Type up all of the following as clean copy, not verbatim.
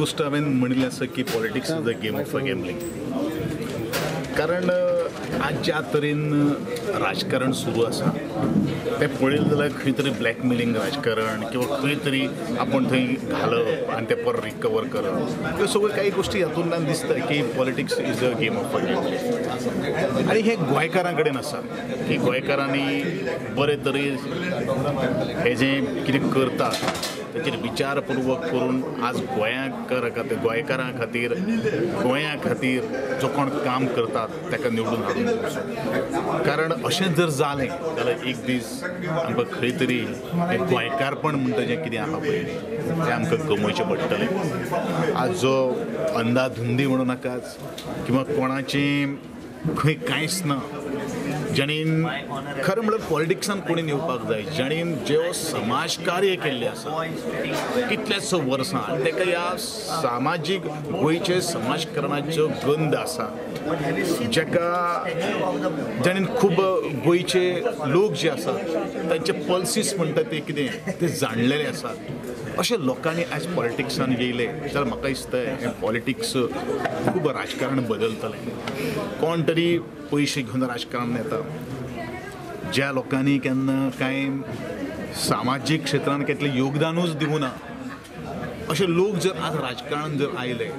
गोष्ट हांवें म्हणिल्लें आसा की politics is a game of a gambling. कारण आज ज्या तरेन राजकारण सुरू आसा तें पळयलें जाल्यार खंय तरी ब्लॅकमेलिंग राजकारण किंवा खंय तरी आपूण थंय घालप आनी तें परत रिकवर करप, ह्यो सगळ्यो काही गोश्टी हातूंतल्यान दिसता की politics is a game of a gambling. आनी हें गोंयकारां कडेन आसा की गोंयकारांनी बरे तरेन हें जें कितें करतात ताचेर विचारपूर्वक करून आज गोंयकारां खातीर गोंया खातीर जो कोण काम करतात ताका निवडून हाडून दिवचो. कारण अशें जर जालें जाल्यार एक दीस आमकां खंय तरी हें गोंयकारपण म्हणटा जें कितें आसा पळय तें आमकां गमोवचें पडटलें. आज जो अंदाधुंदी म्हणूं नाकाच किंवा कोणाचें खंय कांयच ना, जाणीन खरें म्हणल्यार पॉलिटिक्सान कोणी येवपाक जाय, जाणीन ज्यो समाजकार्य केल्लें आसा कितल्याच वर्सां ताका ह्या सामाजीक गोंयचे समाजकारणाचो गंध आसा, जाका जाणीन खूब गोंयचे लोक जे आसात तांचे पल्सीस म्हणटा ते कितें ते जाणलेले आसात. अशे लोकांनी आयज पॉलिटिक्सान येयले जाल्यार म्हाका दिसता हें पॉलिटिक्स खूब राजकारण बदलतलें. कोण तरी पयशे घेवन राजकारण येता, ज्या लोकांनी केन्ना कांय सामाजीक क्षेत्रान केतलें योगदानूच दिवंक ना अशे लोक जर आज राजकारण जर आयले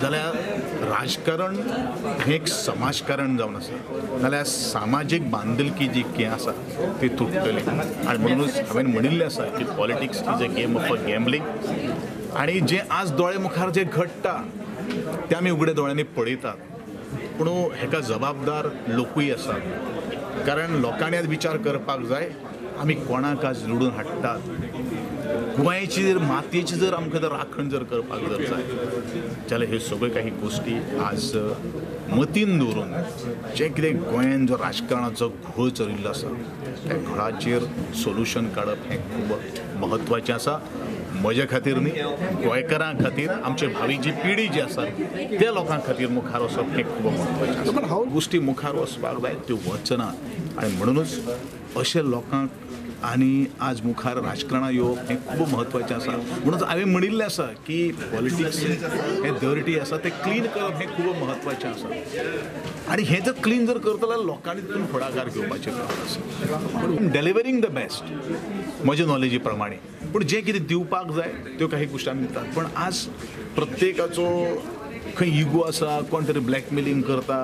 जाल्यार राजकारण हें एक समाजकारण जावन आसा, जाल्यार सामाजीक बांदिलकी जी कितें आसा ती तुटतली. आनी म्हणूनच हांवें म्हणिल्लें आसा की politics is a game of a gambling. आनी जें आज दोळे मुखार जें घडटा तें आमी उगड्या दोळ्यांनी पळयतात, पूण हेका जबाबदार लोकूय आसात. कारण लोकांनी आज विचार करपाक जाय आमी कोणाक आज निवडून हाडटात. गोंयची जर मातयेची जर आमकां जर राखण जर करपाक जर जाय जाल्यार ह्यो सगळ्यो काही गोश्टी आज मतीन दवरून जें कितें गोंयान जो राजकारणाचो घोळ चलिल्लो आसा त्या घोळाचेर सोल्युशन काडप हें खूब म्हत्वाचें आसा. म्हज्या खातीर न्ही, गोंयकारां खातीर, आमचे भावी जी पिढी जी आसा त्या लोकां खातीर मुखार वचप हें खूब म्हत्वाचें आसा. पण गोश्टी मुखार वचपाक जाय त्यो वचनात आनी म्हणुनूच अशे लोकांक आनी आज मुखार राजकारणां येवप हें खूब म्हत्वाचें आसा. म्हणून हांवें म्हणिल्लें आसा की पॉलिटिक्स हें डर्टी आसा तें क्लीन करप हें खूब म्हत्वाचें आसा. आनी हें जर क्लीन जर करतलो जाल्यार लोकांनी तितून फुडाकार घेवपाचें काम आसा. डेलिवरींग the best म्हज्या नॉलेजी प्रमाणे, पूण जें कितें दिवपाक जाय त्यो काही गोश्टी आमी दितात. पण आज प्रत्येकाचो खंय इगो आसा, कोण तरी ब्लॅकमेलिंग करता,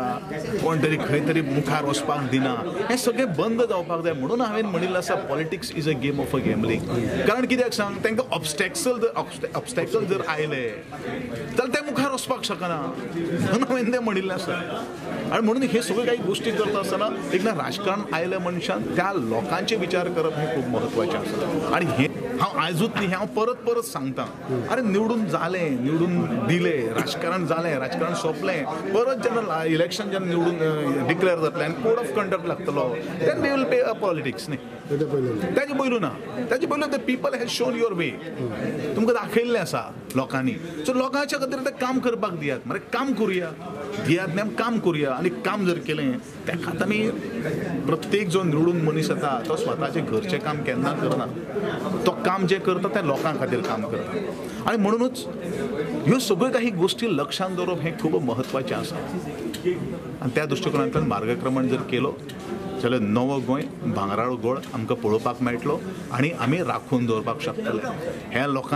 कोण तरी खंय तरी मुखार वचपाक दिना, हें सगळें बंद जावपाक जाय. म्हणून हांवें म्हणिल्लें आसा politics is a game of a gambling. कारण कित्याक सांग, तांकां ऑब्स्टॅकल जर आयले जाल्यार ते मुखार वचपाक शकना, म्हणून हांवें तें म्हणिल्लें आसा. आनी म्हणून हे सगळ्यो काही गोश्टी करता आसतना एकदां राजकारण आयलें मनशान त्या लोकांचे विचार करप हें खूब म्हत्वाचें आसा. आनी हें हांव आयजूच न्ही, हांव परत परत सांगता, अरे निवडून जालें, निवडून दिलें, राजकारण जालें, राजकारण सोंपलें, परत जेन्ना इलेक्शन जेन्ना निवडून डिक्लेअर जातलें आनी कोड ऑफ कंडक्ट लागतलो then we will pay a politics न्ही. ताजे पयलू ना, ताजे पयलू the people has shown your way, तुमकां दाखयल्लें आसा लोकांनी. सो लोकांच्या खातीर तें काम करपाक दियात, मरे काम करुया, दियात न्ही, आमी काम करुया. आनी काम जर केलें ताका आमी प्रत्येक जो निवडून मनीस येता तो स्वताचें घरचें काम केन्ना करना, तो काम जें करता तें लोकां खातीर काम करता. आनी म्हणुनूच ह्यो सगळ्यो काही गोश्टी लक्षांत दवरप हें खूब म्हत्वाचें आसा. आनी त्या दृश्टिकोनांतल्यान मार्गक्रमण जर केलो जाल्यार नवो गोंय, भांगराळो गोंय आमकां पळोवपाक मेळटलो आनी आमी राखून दवरपाक शकतले. ह्या लोकांक